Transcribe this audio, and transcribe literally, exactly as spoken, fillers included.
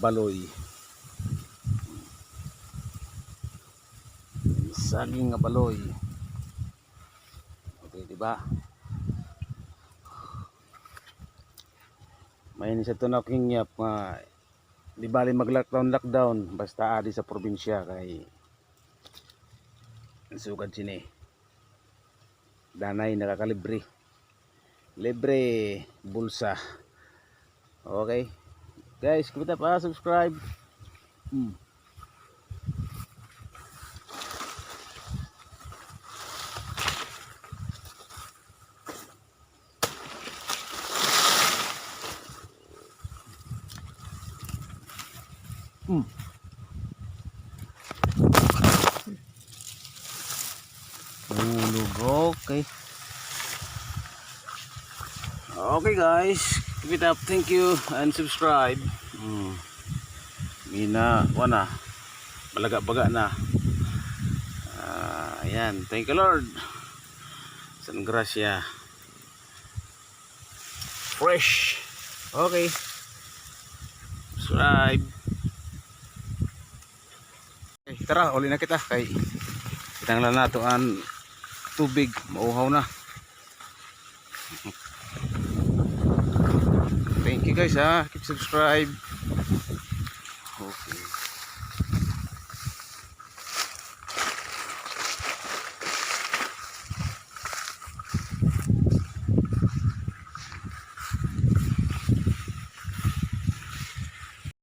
baloy. Saging nga baloy. Okay, di ba? May ni sa tunaw kingyap nga di bali mag-lockdown, lockdown, basta adi sa probinsya kay sugad sini. Danay nakakalibre. Libre bulsa. Okay. Guys, kumita pa, subscribe. Hmm. Hmm. Hulog, okay. Okay, guys, keep it up. Thank you and subscribe. Hmm. Mina, wala na. Balaga-baga na. Ah, ayan. Thank you, Lord. San grasya. Fresh. Okay. Subscribe. Okay, tara, uli na kita kay kinahanglan nato an tubig, mauhaw na. Thank you guys ha, keep subscribe.